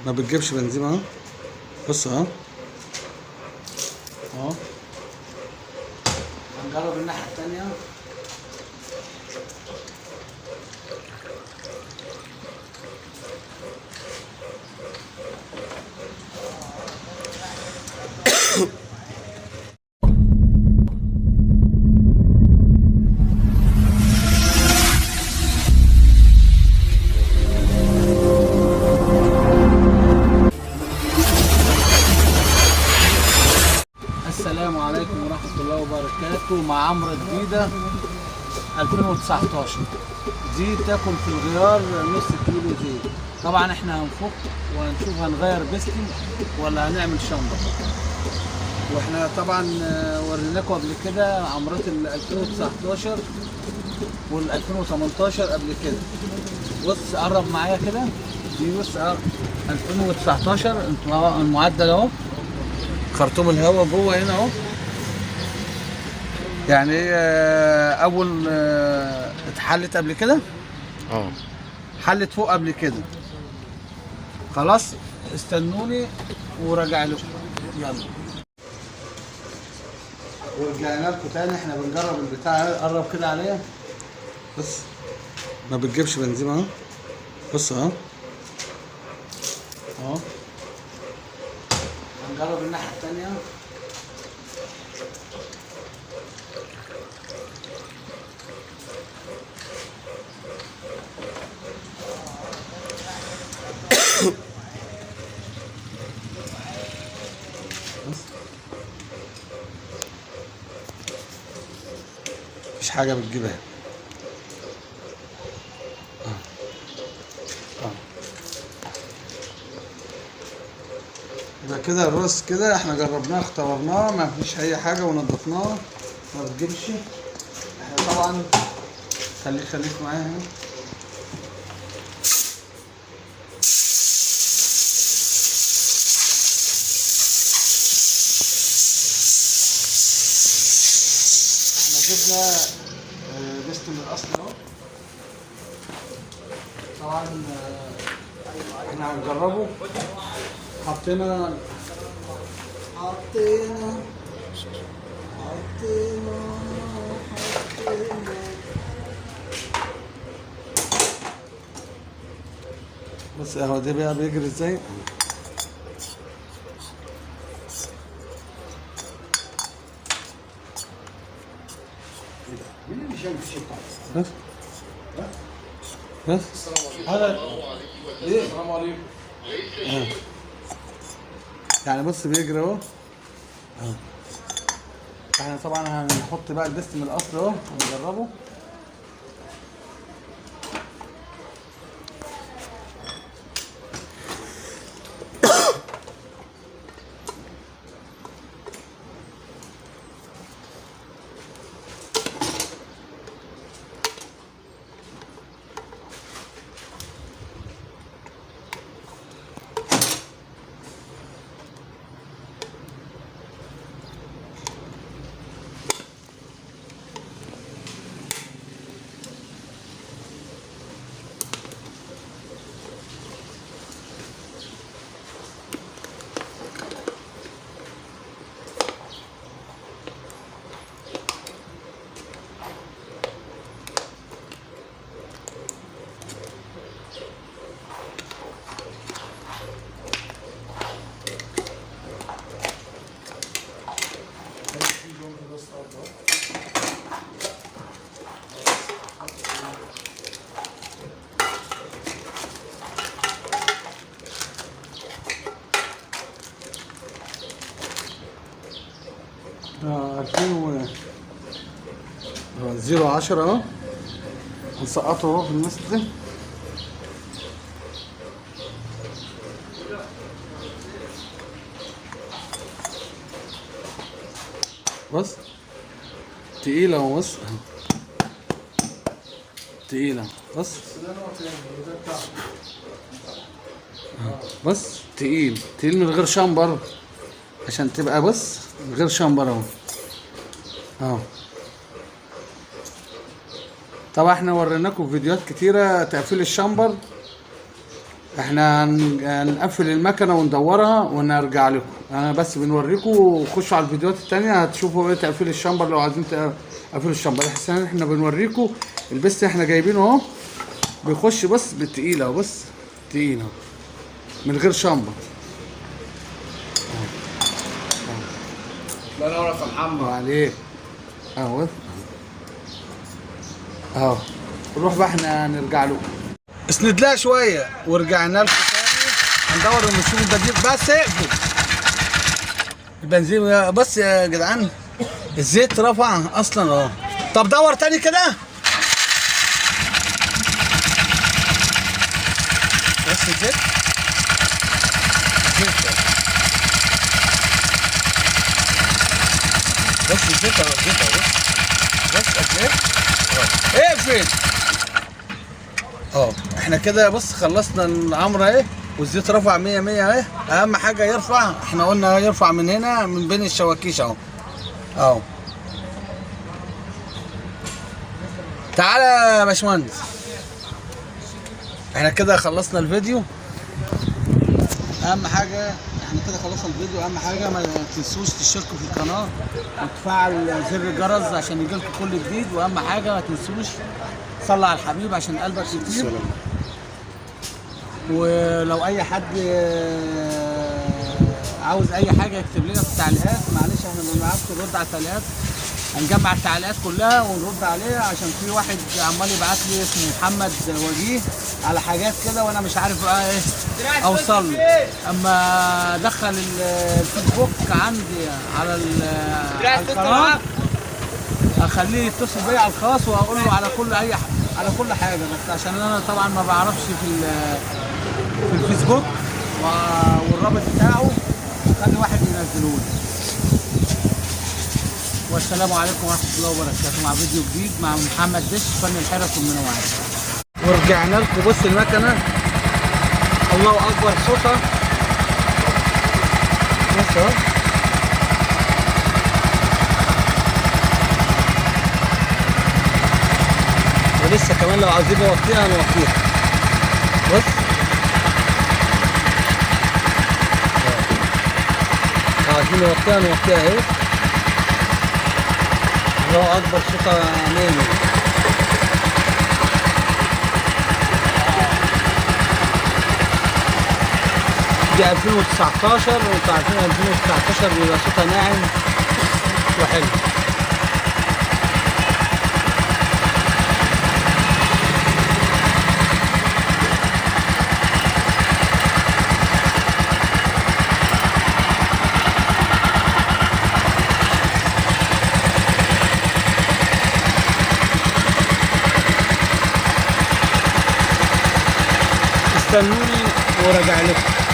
ما بتجيبش بنزين اهو. بص اهو اهو. هنجرب الناحية التانية. السلام عليكم ورحمة الله وبركاته. مع عمرة جديدة 2019 دي تاكل في الغيار نص كيلو زيت. طبعا احنا هنفك وهنشوف هنغير بستم ولا هنعمل شمبر. واحنا طبعا وريناكم قبل كده عمرات ال 2019 وال 2018 قبل كده. بص قرب معايا كده، دي بص 2019 انتوا المعدل اهو، خرطوم الهواء جوه هنا اهو. يعني ايه اول اتحلت قبل كده؟ اه حلت فوق قبل كده. خلاص استنوني وراجع لكم. يلا ورجعنا لكم تاني. احنا بنجرب البتاع. قرب كده عليا. بص ما بتجيبش بنزين اهو. بص اهو اهو. هنجرب الناحية التانية. بص مفيش حاجة بتجيبها. اه يبقى كده الرز كده احنا جربناه اختبرناه، ما فيش اي حاجة، ونضفناه ما بتجيبش. احنا طبعا خليك معايا هنا. احنا جبنا بيستم الاصل اهو. طبعا احنا هنجربه. حطينا حطينا حطينا حطينا بص اهو ده بقى بيجري ازاي. مين اللي شايل الشيك؟ بس بس هذا ليه؟ السلام عليكم. يعني بص بيجري اهو اهو. احنا طبعا هنحط بقى البست من الاصل اهو ونجربه. ده 2000 و 0 10 اهو. هنسقطه اهو في النص ده. بص تقيلة اهو. بص اهو. تقيلة. بص بص تقيل تقيل من غير شامبر، عشان تبقى بص من غير شامبر اهو اهو. طبعا احنا وريناكم في فيديوهات كتيرة تقفيل الشامبر. احنا هنقفل المكنه وندورها ونرجع لكم. انا بس بنوريكم، وخشوا على الفيديوهات التانية هتشوفوا ايه تقفيل الشامبر لو عايزين تقفلوا الشامبر. احنا بنوريكم البست احنا جايبينه اهو، بيخش بس بالتقيله اهو، بص تقيلة من غير شامبر. الله ينور يا محمد. وعليك اهو اهو. نروح بقى احنا نرجع له. اسند لها شوية ورجعنا لكم تاني. هندور ونشوف البنزين. بس اقفل البنزين بس يا جدعان، الزيت رفع اصلا اهو. طب دور تاني كده بس. الزيت الزيت اهو. بص الزيت اهو، الزيت اهو. بص بص قد ايه اهو. اقفل اهو. احنا كده بص خلصنا العمرة اهي، والزيت رفع 100 100 اهي. اهم حاجة يرفع، احنا قلنا يرفع من هنا من بين الشواكيش اهو اهو. تعالى يا باشمهندس، احنا كده خلصنا الفيديو. اهم حاجة احنا كده خلصنا الفيديو. اهم حاجة ما تنسوش تشتركوا في القناة وتفعل زر الجرس عشان يجيلكم كل جديد. واهم حاجة ما تنسوش صلي على الحبيب عشان قلبك يطيب. ولو اي حد عاوز اي حاجة يكتب لنا في التعليقات. معلش احنا ما بنعرفش نرد على التعليقات، هنجمع التعليقات كلها ونرد عليها، عشان في واحد عمال يبعت لي اسمه محمد وجيه على حاجات كده وانا مش عارف بقى ايه اوصل له. اما ادخل الفيسبوك عندي على القناة اخليه يتصل بيا على الخاص واقول له على كل اي على كل حاجة، بس عشان انا طبعا ما بعرفش في الفيسبوك والرابط بتاعه، خلي واحد ينزله لي. والسلام عليكم ورحمة الله وبركاته، مع فيديو جديد مع محمد دش فن الحرف والمنوعات. ورجعنا لكم. بص المكنه الله اكبر صوتها، بص اهو. ولسه كمان لو عايزين نوطيها هنوطيها. بص لو عايزين نوطيها نوطيها اهي. الله اكبر صوتها 100 100. دي 2019، وانتوا عارفين 2019 بيبقى صوتها ناعم وحلو. استنوني وراجع لكم.